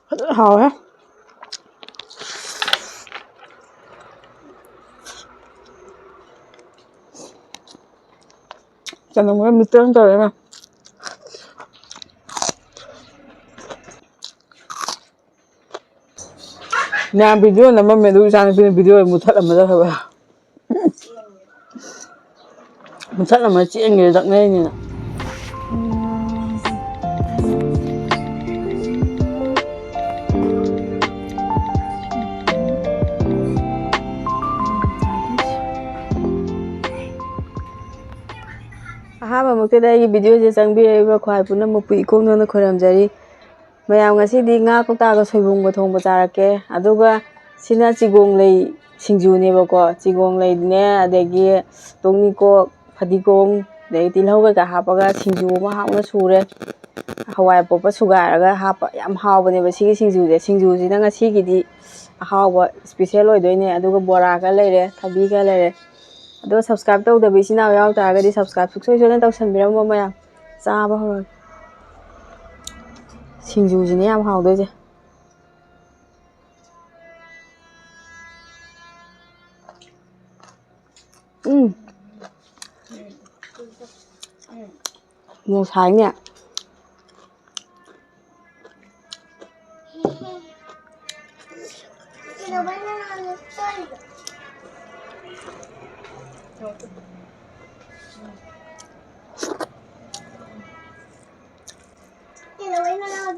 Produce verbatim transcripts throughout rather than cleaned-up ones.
ꯐꯖꯅ ꯍꯥꯎꯋꯦ꯫ ꯆꯅꯝꯒ ꯃꯤꯛꯁ ꯑꯃ ꯇꯧꯔꯦ ꯏꯃꯥ꯫ ꯃꯌꯥꯝ ꯚꯤꯗꯤꯑꯣ ꯅꯝꯃꯝꯃꯦ, ꯑꯗꯨ ꯏꯆꯥꯅꯨꯄꯤꯅ ꯚꯤꯗꯤꯑꯣ ꯃꯨꯊꯠꯂꯝꯃꯗ꯭ꯔꯥ ꯈꯜꯂꯦ꯫ ꯃꯨꯊꯠꯂꯝꯃ ꯆꯦꯟꯒ꯭ꯔꯦ, ꯂꯛꯅꯔꯤꯅꯦꯅ꯫ ꯑꯍꯥꯟꯕꯃꯛꯇꯗ ꯑꯩꯒꯤ ꯚꯤꯗꯤꯑꯣꯁꯦ ꯆꯪꯕꯤꯔꯛꯏꯕ ꯈ꯭ꯋꯥꯏ ꯄꯨꯝꯅꯃꯛꯄꯨ ꯏꯀꯣꯛ ꯅꯣꯟꯅ ꯈꯣꯏꯔꯝꯖꯔꯤ꯫ ꯃꯌꯥꯝ, ꯉꯁꯤꯗꯤ ꯉꯥ ꯀꯧꯇꯥꯒ ꯁꯣꯏꯕꯨꯝꯒ ꯊꯣꯡꯕ ꯆꯥꯔꯛꯀꯦ꯫ ꯑꯗꯨꯒ ꯁꯤꯅ ꯆꯤꯒꯣꯡ ꯂꯩ ꯁꯤꯡꯖꯨꯅꯦꯕꯀꯣ꯫ ꯆꯤꯒꯣꯡ ꯂꯩꯗꯨꯅꯦ, ꯑꯗꯒꯤ ꯇꯣꯛꯅꯤꯡꯀꯣꯛ, ꯐꯗꯤꯒꯣꯝ, ꯑꯗꯒꯤ ꯇꯤꯜꯍꯧ ꯀꯩꯀꯥ ꯍꯥꯞꯄꯒ ꯁꯤꯡꯖꯨ ꯑꯃ ꯍꯥꯎꯅ ꯁꯨꯔꯦ꯫ ꯍꯋꯥꯏ ꯑꯄꯣꯞꯄ ꯁꯨꯒꯥꯏꯔꯒ ꯍꯥꯞꯄ, ꯌꯥꯝ ꯍꯥꯎꯕꯅꯦꯕ ꯁꯤꯒꯤ ꯁꯤꯡꯖꯨꯁꯦ꯫ ꯁꯤꯡꯖꯨꯁꯤꯅ ꯉꯁꯤꯒꯤꯗꯤ ꯑꯍꯥꯎꯕ ꯏꯁꯄꯤꯁꯦꯜ ꯑꯣꯏꯗꯣꯏꯅꯦ꯫ ꯑꯗꯨꯒ ꯕꯣꯔꯥ ꯈꯔ ꯂꯩꯔꯦ, ꯊꯕꯤ ꯈꯔ ꯂꯩꯔꯦ꯫ ꯑꯗꯣ subscribe ꯇꯧꯗꯕ ꯏꯆꯤꯟ ꯏꯅꯥꯎ ꯌꯥꯎ ꯇꯥꯔꯒꯗꯤ subscribe ꯁꯨꯡꯁꯣꯏ ꯁꯣꯏꯗꯅ ꯇꯧꯁꯟꯕꯤꯔꯝꯃꯣ ꯃꯌꯥꯝ꯫ ꯆꯥꯕ ꯍꯧꯔꯒꯦ꯫ ꯁꯤꯡꯖꯨꯁꯤꯅꯦ ꯌꯥꯝ ꯍꯥꯎꯗꯣꯏꯁꯦ꯫ ꯎꯝ꯫ ꯃꯣꯔꯣꯛ ꯁꯥꯏꯅꯦ꯫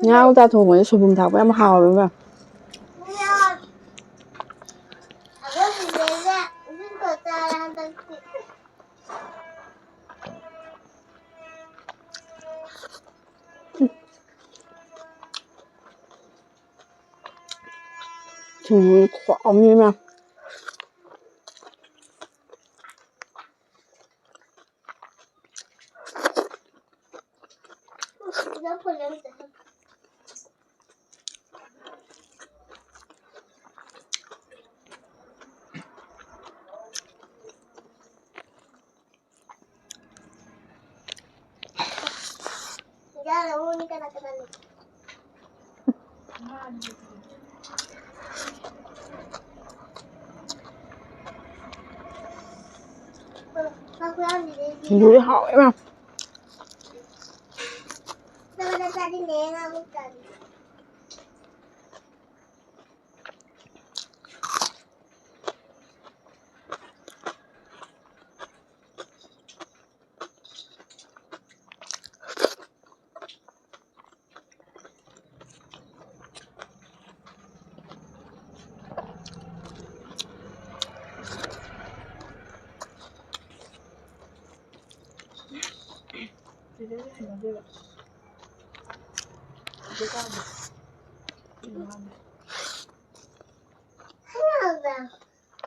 ꯉꯥ ꯀꯧꯇꯥ ꯊꯣꯡꯕꯁꯦ ꯁꯣꯏꯕꯨꯝ ꯊꯥꯛꯄ ꯌꯥꯝ ꯍꯥꯎꯋꯦꯕ꯫ ꯁꯤꯡꯖꯨ ꯈꯨꯍꯥꯎ ꯑꯃꯅꯦ ꯃꯌꯥꯝ꯫ ꯁꯤꯡꯖꯨꯗꯤ ꯍꯥꯎꯋꯦ ꯃꯌꯥꯝ꯫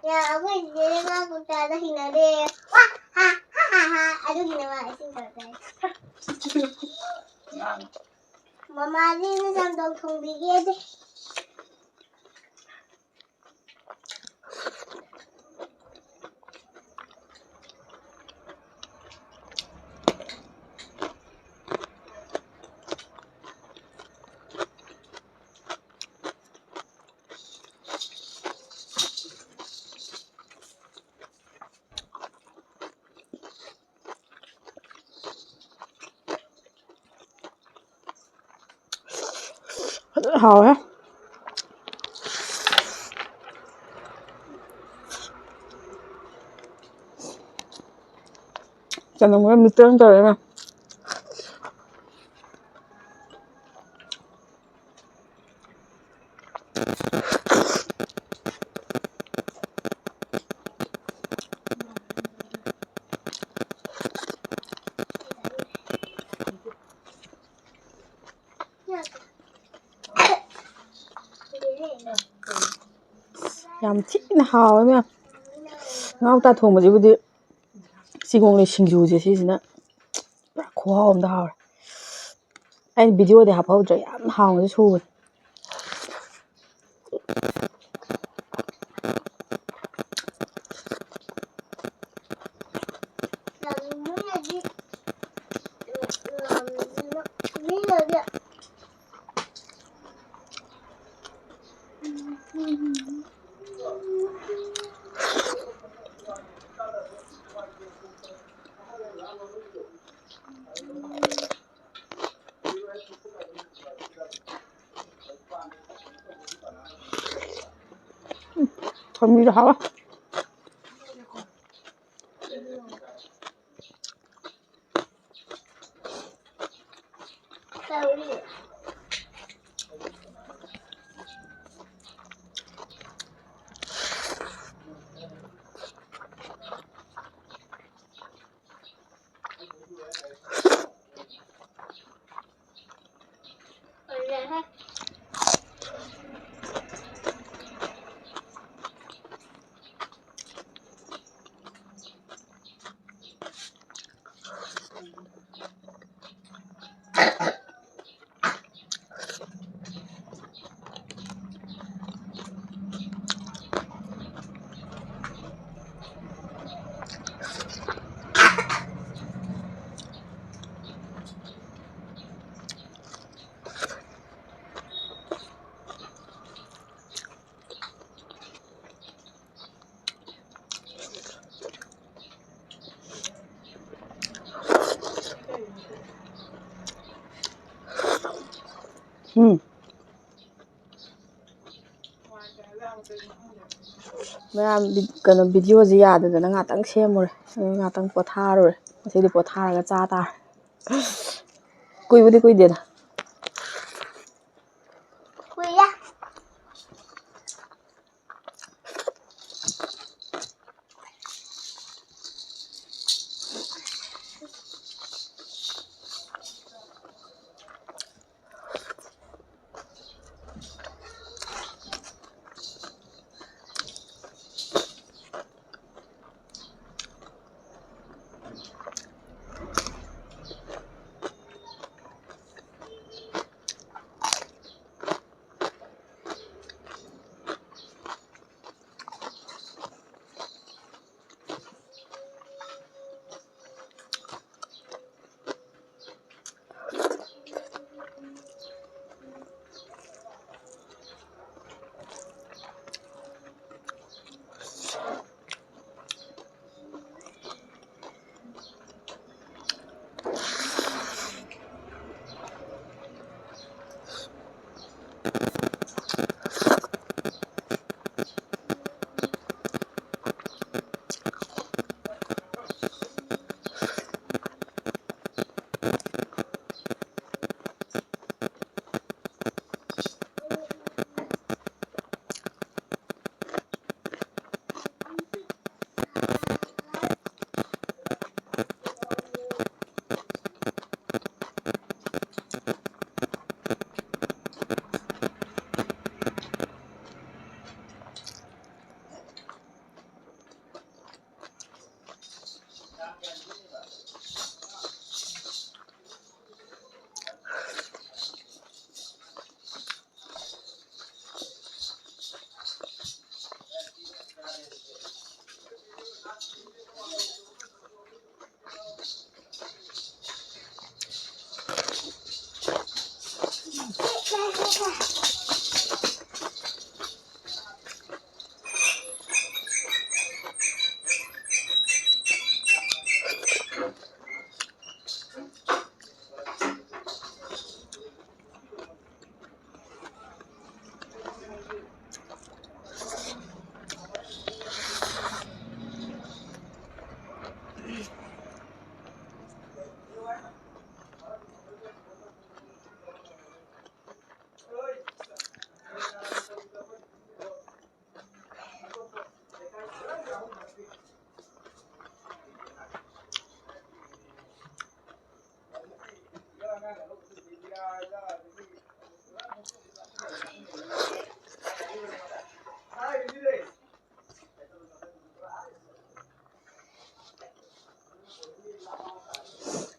ꯌꯥ, ꯑꯩꯈꯣꯏ ꯆꯦꯅ ꯉꯥ ꯀꯧꯇꯥꯗ ꯍꯩꯅꯗꯦ꯫ ꯋꯥ! ꯍꯥ! ꯍꯥ! ꯍꯥ! ꯍꯥ! ꯑꯗꯨꯒꯤꯅꯦ ꯃꯥ ꯏꯁꯤꯡ ꯀꯧꯇꯥꯏ꯫ ꯃꯃꯥꯗꯤ ꯆꯝꯊꯣꯡ ꯊꯣꯡꯕꯤꯒꯦꯗꯤ꯫ ꯐꯖꯅ ꯍꯥꯎꯋꯦ꯫ ꯆꯅꯝ ꯈꯔ ꯃꯤꯛꯁ ꯑꯃ ꯇꯧꯔꯦ ꯏꯃꯥ꯫ ꯌꯥꯝ ꯊꯤꯅ ꯍꯥꯎꯋꯦ ꯃꯌꯥꯝ꯫ ꯉꯥ ꯀꯧꯇꯥ ꯊꯣꯡꯕꯁꯤꯕꯨꯗꯤ ꯆꯤꯒꯣꯡꯂꯩ ꯁꯤꯡꯖꯨꯁꯦ ꯁꯤꯁꯤꯅ ꯄꯨꯔꯥ ꯈꯨꯍꯥꯎ ꯑꯝꯗ ꯍꯥꯎꯔꯦ꯫ ꯑꯩꯅ ꯚꯤꯗꯤꯑꯣꯗꯤ ꯍꯥꯞꯍꯧꯗ꯭ꯔꯦ, ꯌꯥꯝ ꯍꯥꯎꯅꯁꯨ ꯁꯨꯕꯅꯦ꯫ ꯃꯤꯅꯗꯤ, ꯃꯤꯅꯗꯤ ꯊꯣꯡꯕꯤꯗꯣ ꯍꯥꯎꯋꯦ꯫ ꯎꯝ꯫ ꯃꯌꯥꯝ ꯚꯤ-, ꯀꯩꯅꯣ, ꯚꯤꯗꯤꯑꯣꯁꯦ ꯌꯥꯗꯗꯅ ꯉꯥꯛꯇꯪ ꯁꯦꯝꯃꯨꯔꯦ꯫ ꯑꯗꯨ ꯉꯥꯛꯇꯪ ꯄꯣꯊꯥꯔꯨꯔꯦ꯫ ꯉꯁꯤꯗꯤ ꯄꯣꯊꯥꯔꯒ ꯆꯥ ꯇꯥꯔꯦ꯫ ꯀꯨꯏꯕꯨꯗꯤ ꯀꯨꯏꯗꯦꯗ꯫ ꯀꯨꯏꯔꯦ꯫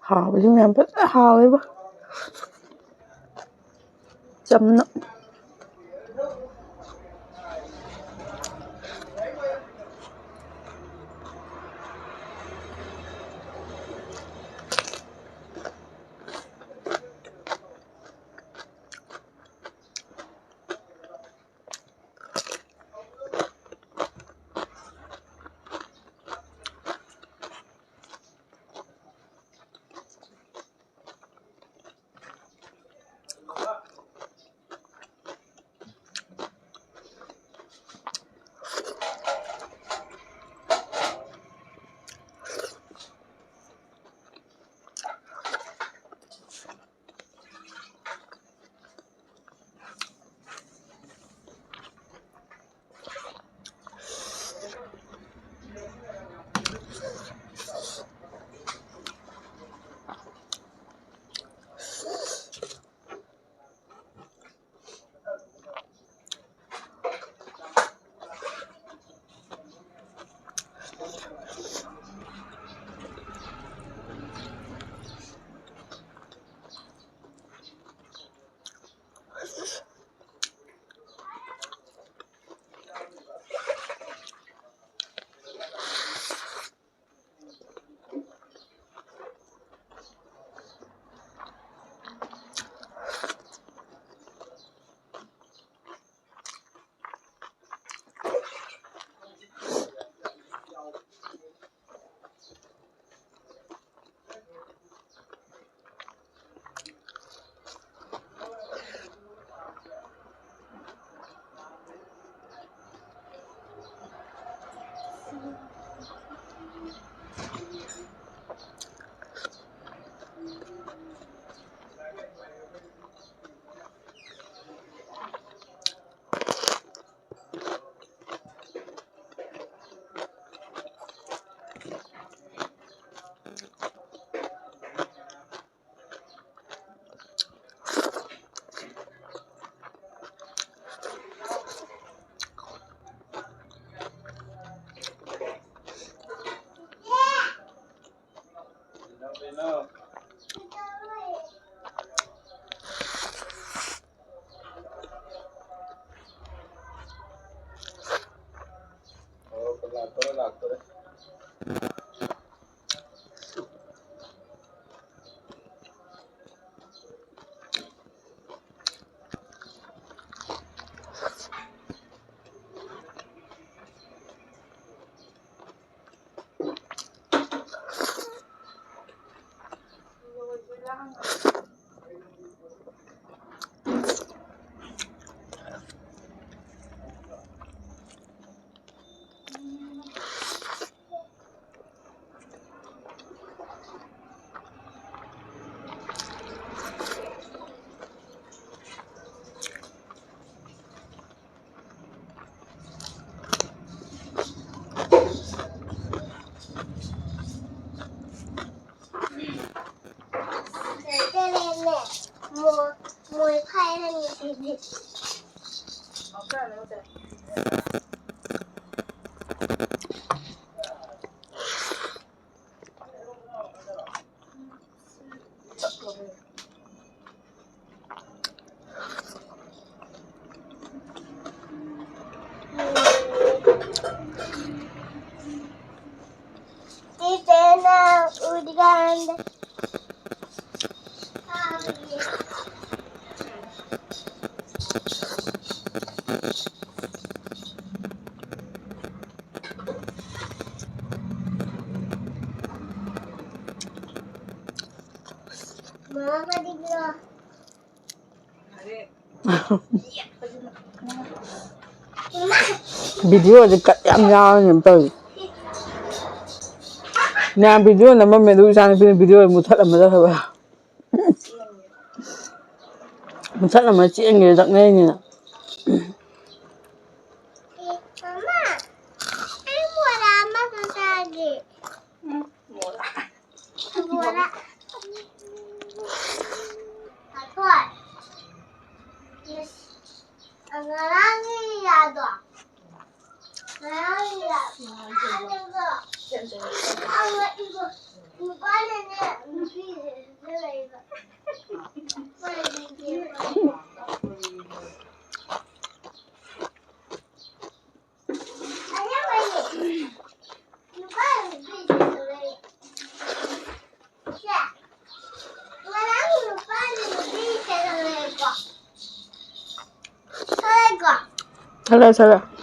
ꯍꯥꯎꯕꯗꯤ ꯃꯌꯥꯝ ꯐꯖꯅ ꯍꯥꯎꯋꯦꯕ꯫ ꯆꯝꯅ꯫ ꯚꯤꯗꯤꯑꯣꯁꯦ ꯀꯠ ꯌꯥꯝ ꯌꯥꯎꯔꯤꯅꯦ ꯇꯧꯔꯤꯁꯦ꯫ ꯃꯌꯥꯝ ꯚꯤꯗꯤꯑꯣ ꯅꯝꯃꯝꯃꯦ, ꯑꯗꯨ ꯏꯆꯥꯅꯨꯄꯤꯅ ꯚꯤꯗꯤꯑꯣ ꯃꯨꯊꯠꯂꯝꯃꯗꯕ꯫ ꯃꯨꯊꯠꯂꯝꯃ ꯆꯦꯟꯒ꯭ꯔꯦ, ꯂꯛꯅꯩꯅꯤꯅ꯫ ꯃꯃꯥ, ꯑꯩ ꯕꯣꯔꯥ ꯑꯃꯈꯛ ꯆꯥꯒꯦ꯫ ꯎꯝ, ꯕꯣꯔꯥ꯫ ꯕꯣꯔꯥ꯫ ꯉꯔꯥꯡꯒꯤ ꯌꯥꯗꯣ꯫ ꯉꯔꯥꯡꯒꯤ ꯌꯥꯗꯣ꯫ ꯅꯨꯄꯥꯅꯅꯦ, ꯅꯨꯄꯤꯁꯤꯡꯁꯨ ꯂꯩꯕ꯫ ꯆꯠꯂꯦ, ꯆꯠꯂꯦ꯫